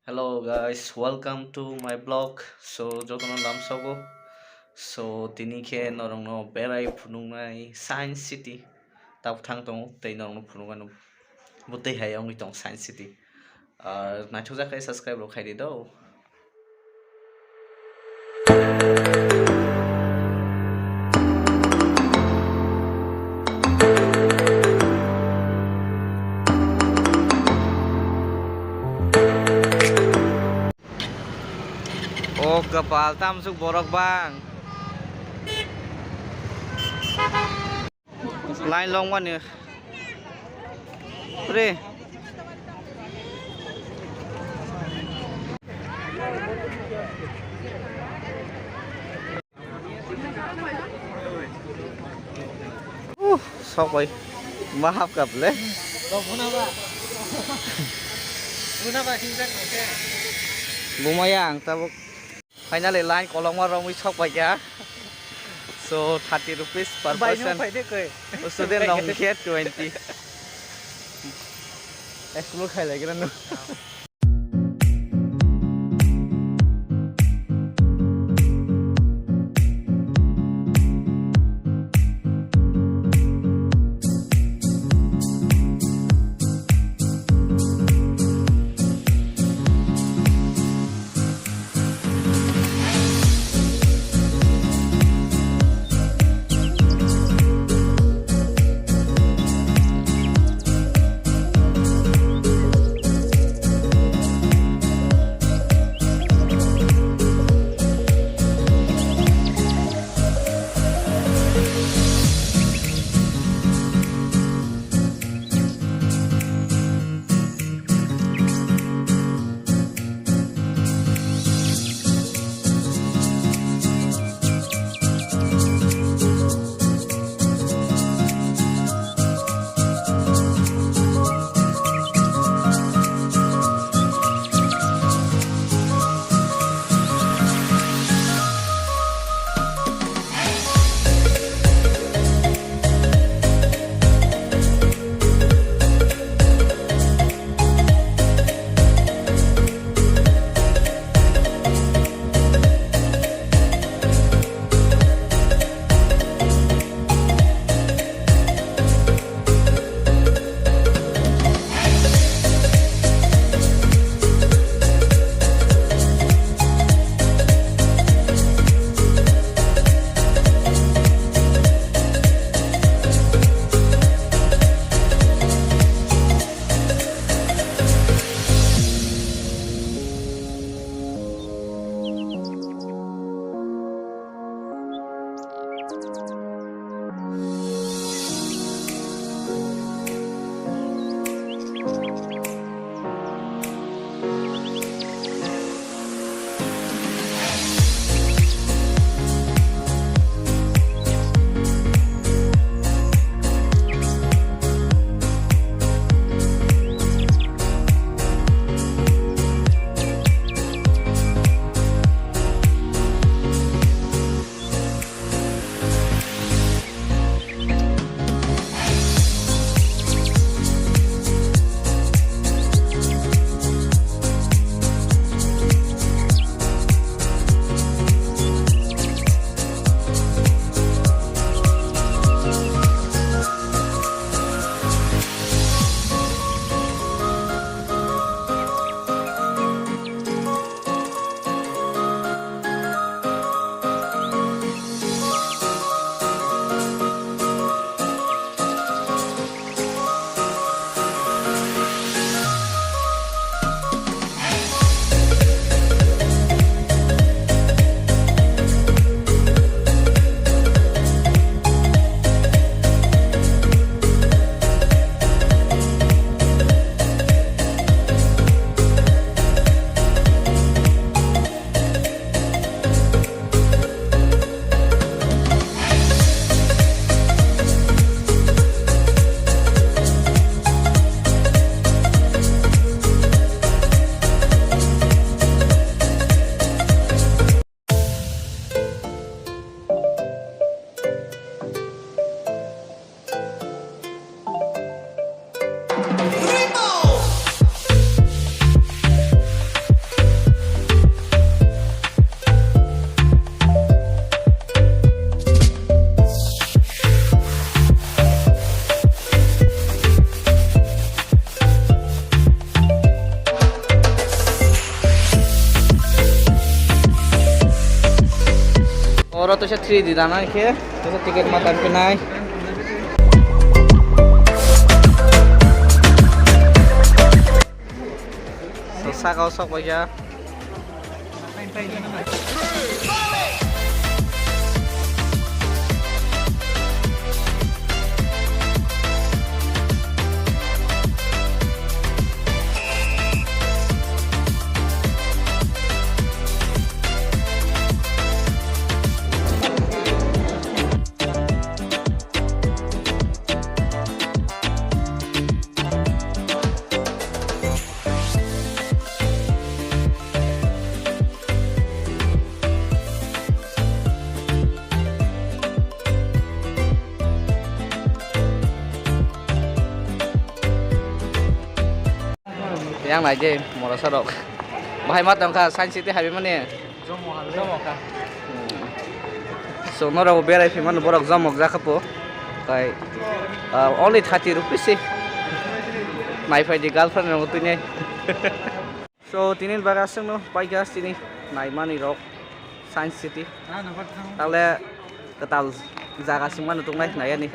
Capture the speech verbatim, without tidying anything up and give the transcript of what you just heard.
Hello guys, welcome to my blog. So jotono lamsogo. So tini khe norokno berai phunuknai Science City. Tabuk thang tongo tei norokno phunukgano. Bo tei hai wngwi tong Science City. Ar naithokjak khe subscribe rok khaidi do. O kwpal, tamsuk borok bang. Line long mani. Pre. Uh, sok bai. Ma hap kap le. Bumaya ang tabuk. Finally, line kolokma romwi sok paikha. So, thirty rupees per Bai, nung person. Phai de koi. Student rok hwnkhe twenty. Explore khai lai kira no. Oro toisa three D dana khe, toisa ticket ma tan phinai. So, saka o sok bai kha. Yang nai je morasa rok. Bahai ma tongkha Science City habi mani. Jomo kha. So norok berai phi mano borok jomok jakha po. Kai, ah, only thirty rupees se. Nai phai di girlfriend rok twi nai. So tini baga sengno paikha chini naimani rok Science City. Tale kwtal jaga singmano tongnai nayani.